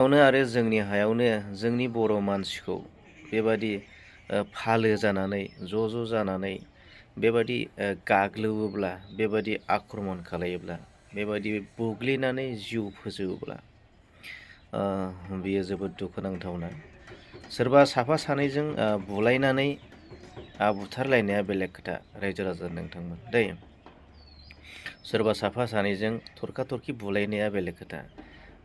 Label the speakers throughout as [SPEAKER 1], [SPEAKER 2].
[SPEAKER 1] आरो जोंनि हायावनो जोंनि बर' मानसिखौ बेबादि फालो जानानै ज' जानानै बेबादि गाग्लोबोब्ला बेबादि आक्रमन खालायोब्ला बेबादि बुग्लिनानै जिउ फोजोबोब्ला बेयो जोबोद दुखुनांथावना। सोरबा साफा सानैजों बुलायनानै बुथारलायनाया बेलेग खोथा रायजो राजा नोंथांमोन दै। सोरबा साफा सानैजों थरखा थरखि बुलायनाया बेलेग खोथा।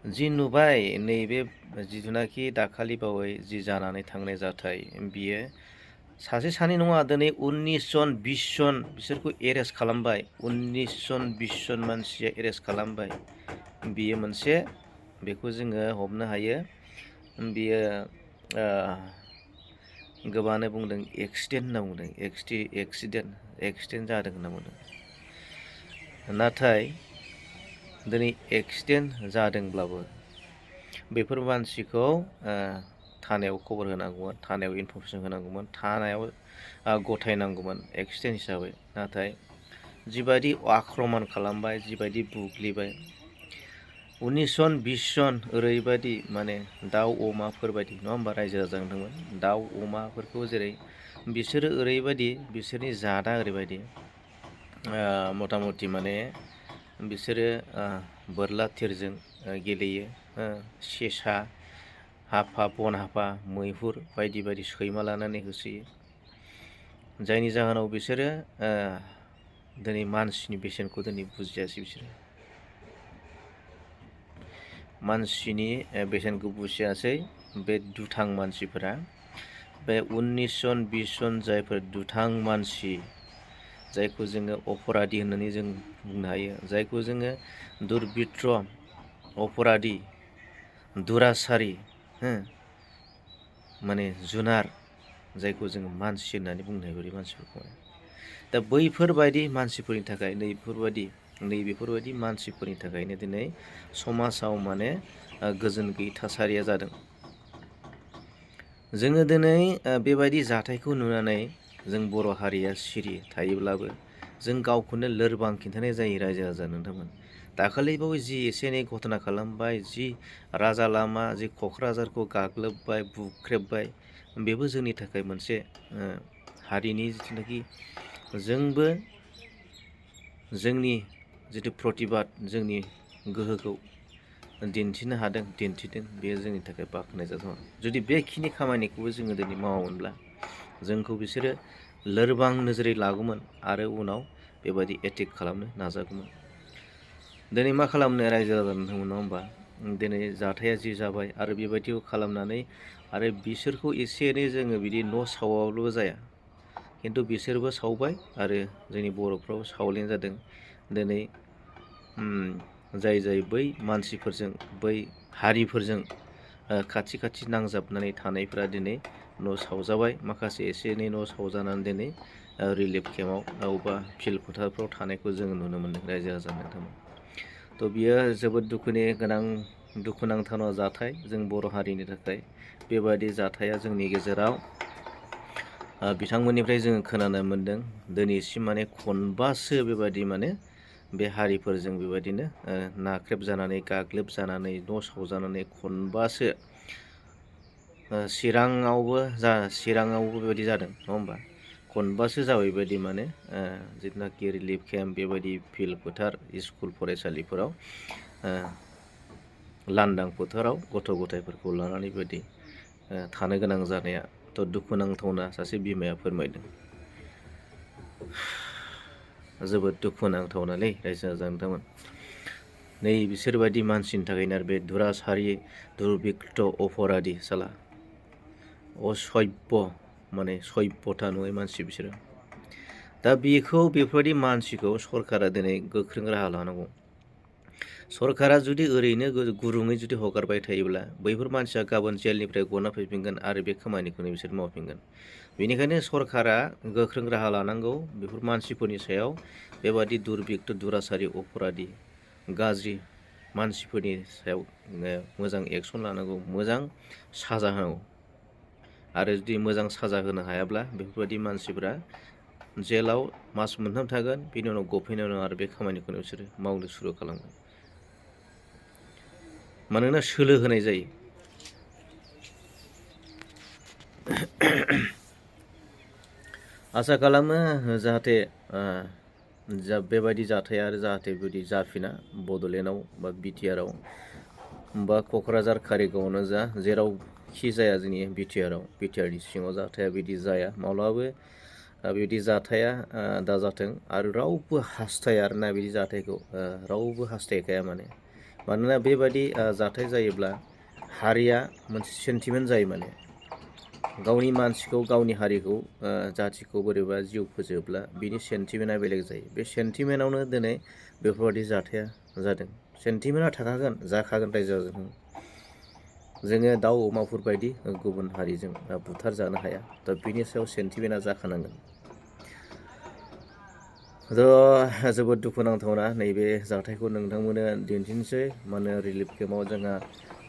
[SPEAKER 1] जि नुबाय नैबे जिथुनाखि दाखालि बावै जि जानानै थांनाय जाथाय बियो सासे सानै नङा, दिनै 19 जन 20 जन बिसोरखौ एरेस्ट खालामबाय। 19 जन 20 जन मानसिया एरेस्ट खालामबाय। बियो मोनसे बेखौ जोङो हमनो हायो बियो गोबाङानो बुंदों एक्सिडेन्ट होनना बुंदों। एक्सिडेन्ट जादों होनना बुंदों। नाथाय दिनै एक्सिडेन्ट जादोंब्लाबो बेफोर मानसिखौ थानायाव खबर होनांगौमोन, थानायाव इनफरमेसन होनांगौमोन, थानायाव गथायनांगौमोन एक्सिडेन्ट हिसाबै। नाथाय जिबायदि आक्रमन खालामबाय, जिबायदि बुग्लिबाय, 19 जन 20 जन ओरैबायदि माने दाउ अमाफोरबायदि नङा होमबा रायजो राजा नोंथांमोन। दाउ अमाफोरखौ जेरै बिसोरो ओरैबायदि बिसोरनि जादा ओरैबायदि मथा मथि माने बिसोरो बोरला थिरजों गेलेयो। सेसा, हाफा, बन हाफा, मैहुर बायदि बायदि सैमा लानानै होसोयो। जायनि जाहोनाव बिसोरो दिनै मानसिनि बेसेनखौ दिनै बुजियासै बिसोरो। मानसिनि बेसेनखौ बुजियासै बे दुथां मानसिफोरा। बे 19 जन 20 जन जायफोर दुथां मानसि, जायखौ जोङो अपराधि होननानै जों बुंनो हायो, जायखौ जोङो दुर्बृत्त, अपराधि, दुराचारि, माने जुनार, जायखौ जोङो मानसि होननानै बुंनो हायो बे मानसिफोरखौ। दा बैफोरबायदि मानसिफोरनि थाखाय नैबेफोरबायदि मानसिफोरनि थाखायनो दिनै समाजाव माने गोजोन गैयै थासारिया जादों। जोङो दिनै बेबायदि जाथायखौ नुनानै जों बर' हारिया सिरि थायोब्लाबो जों गावखौनो लोरबां खिन्थानाय जायो रायजो राजा नोंथांमोन। दाखालिबावै जि एसे एनै घटना खालामबाय, जि राजा लामा, जि क'क्राझारखौ गाग्लोबबाय, बुख्रेबबाय, बेबो जोंनि थाखाय मोनसे हारिनि जिथुनाखि जोंबो जोंनि जिथु प्रतिबाद, जोंनि गोहोखौ दिन्थिनो हादों, दिन्थिदों, बेयो जोंनि थाखाय बाख्नायजाथाव। जुदि बेखिनि खामानिखौबो जोङो दिनै मावामोनब्ला जोंखौ बिसोरो लोरबां नोजोरै लागौमोन आरो उनाव बेबायदि एटेक खालामनो नाजागौमोन। दिनै मा खालामनो रायजो राजा नोंथांमोन नङा होमबा। दिनै जाथाया जि जाबाय आरो बेबायदिखौ खालामनानै आरो बिसोरखौ एसे एनै जोङो बिदि न' सावाब्लाबो जाया, खिन्थु बिसोरबो सावबाय आरो जोंनि बर'फ्राबो सावलेन जादों। दिनै जाय बै मानसिफोरजों, बै हारिफोरजों खाथि खाथि नांजाबनानै थानायफ्रा दिनै न' सावजाबाय। माखासे एसे एनै न' सावजानानै दिनै रिलिफ केम्पआव बबेबा फिल्ड फोथारफ्राव थानायखौ जोङो नुनो मोनदों रायजो राजा नोंथांमोन। थ' बियो जोबोद दुखुनांथाव जाथाय जों बर' हारिनि थाखाय। बेबायदि जाथाया जोंनि गेजेराव बिथांमोननिफ्राय जोङो खोनानो मोनदों दिनैसिम माने खनबासो बेबायदि माने बे हारिफोरजों बेबायदिनो नाख्रेबजानानै, गाग्लोबजानानै, न' सावजानानै खनबासो चिराङावबो बेबायदि जादों नङा होमबा। खनबासो जाबाय बेबायदि माने जिथुनाखि रिलिफ केम्प, बेबायदि फिल्ड फोथार, स्कुल फरायसालिफोराव, लांदां फोथाराव गथ' गथायफोरखौ लानानै बेबायदि थानो गोनां जानायाथ' दुखुनांथावना सासे बिमाया फोरमायदों। जोबोद दुखुनांथावनालै रायजो राजा नोंथांमोन। नै बिसोरबायदि मानसिनि थाखायनो आरो बे दुराचारि, दुर्बृत्त, अपराधि साला असभ्य, माने सभ्यता नङै मानसि बिसोरो। दा बेफोरबायदि मानसिखौ सरकारा दिनै गोख्रों राहा लानांगौ। सरकारा जुदि ओरैनो गुरुङै जुदि हगारबाय थायोब्ला बैफोर मानसिया गाबोन जेलनिफ्राय गना फैफिनगोन आरो बे खामानिखौनो बिसोर मावफिनगोन। बेनिखायनो सरकारा गोख्रों राहा लानांगौ बेफोर मानसिफोरनि सायाव। बेबादि दुर्बृत्त, दुराचारि, अपराधि, गाज्रि मानसिफोरनि सायाव मोजां एक्सन लानांगौ, मोजां साजा होनांगौ। आरो जुदि मोजां साजा होनो हायाब्ला बेफोरबायदि मानसिफोरा जेलाव मास मोनथाम थागोन, बेनि उनाव गफैनायनि उनाव आरो बे खामानिखौनो बिसोरो मावनो सुरु खालामगोन। मानोना सोलो होनाय जायो। आसा खालामो जाहाथे बेबायदि जाथाया आरो जाहाथे बेबायदि जाफिना बड'लेण्डआव बा बिटिआरआव बा क'क्राझार कारिगावआवनो जा जेरावखि जाया जोंनि बिटिआरनि सिङाव जाथाया बिदि जाया माब्लाबाबो बिदि जाथाया दाजाथों आरो रावबो हास्थाया आरोना बिदि जाथायखौ रावबो हास्थायखाया मानोना बेबायदि जाथाय जायोब्ला हारिया मोनसे सेन्टिमेन्ट जायो गावनि मानसिखौ गावनि हारिखौ जाथिखौ बोरैबा जिउ फोजोबब्ला बिनि सेन्टिमेन्टआ बेलेग जायो बे सेन्टिमेन्टआवनो दिनै बेफोरबायदि जाथाया जादों सेन्टिमेन्टआ थाखागोन जाखागोन रायजो राजाजों जोङो दाउ अमाफोर बायदि गुबुन हारिजों बुथार जानो हाया दा बिनि सायाव सेन्टिमेन्टआ जाखानांगोन जोबोद दुखुनांथावना नैबे जाथायखौ नोंथांमोननो दिन्थिनोसै माने रिलिफ केम्पआव जोंहा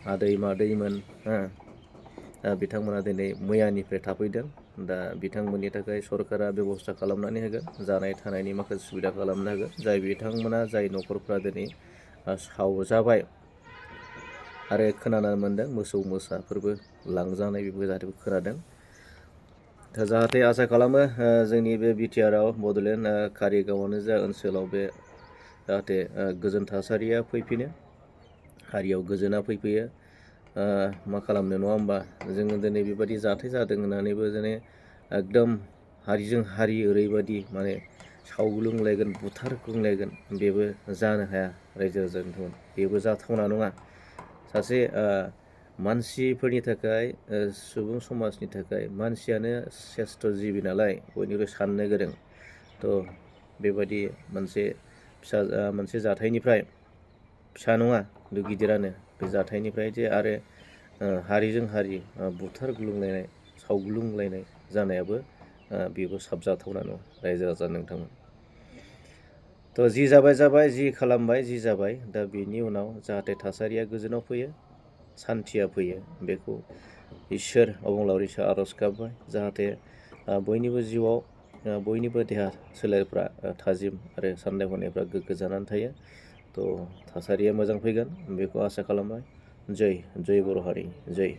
[SPEAKER 1] आदै मादैमोन बिथांमोना दिनै मैयानिफ्राय थाफैदों दा बिथांमोननि थाखाय सरकारा बेबस्था खालामनानै होगोन जानाय थानायनि माखासे सुबिदा खालामनो होगोन जाय न'खरफ्रा दिनै सावजाबाय आरो खोनानो मोन्दों मोसौ मोसाफोरबो लांजानाय बेबो जाहाथे खोनादों दा जाहाथे आसा खालामो जोंनि बे बिटिआरआव बड'लेण्ड कारिगावआवनो जा ओनसोलाव बे जाहाथे गोजोन थासारिया फैफिनो हारियाव गोजोना फैफैयो मा खालामनो नङा होमबा जोङो दिनै बेबायदि जाथाय जादों होननानैबो जेने एकदम हारिजों हारि ओरैबायदि सावग्लुंलायगोन बुथारग्लुंलायगोन बेबो जानो हाया रायजो राजानि बेबो जाथावना नङा सासे मानसिफोरनि थाखाय सुबुं समाजनि थाखाय मानसियानो श्रेष्ठ जिबि नालाय बयनिबो साननो गोरों थ' बेबायदि मोनसे जाथायनिफ्राय फिसा नङा गिदिरानो बे जाथायनिफ्राय जे आरो हारिजों हारि बुथारग्लुंलायनाय सावग्लुंलायनाय जानायाबो बेबो साबजाथावना नङा रायजो राजा नोंथांमोन थ' जि जाबाय जि खालामबाय जि जाबाय दा बेनि उनाव जाहाथे थासारिया गोजोनाव फैयो सान्थिया फैयो बेखौ इसोर अबंलावरिखौ आर'ज गाबबाय जाहाथे बयनिबो जिउआव बयनिबो देहा सोलेरफ्रा थाजिम आरो साननाय हनायफ्रा गोग्गो जानानै थायो थ' थासारिया मोजां फैगोन बेखौ आसा खालामबाय जय बर' हारि जय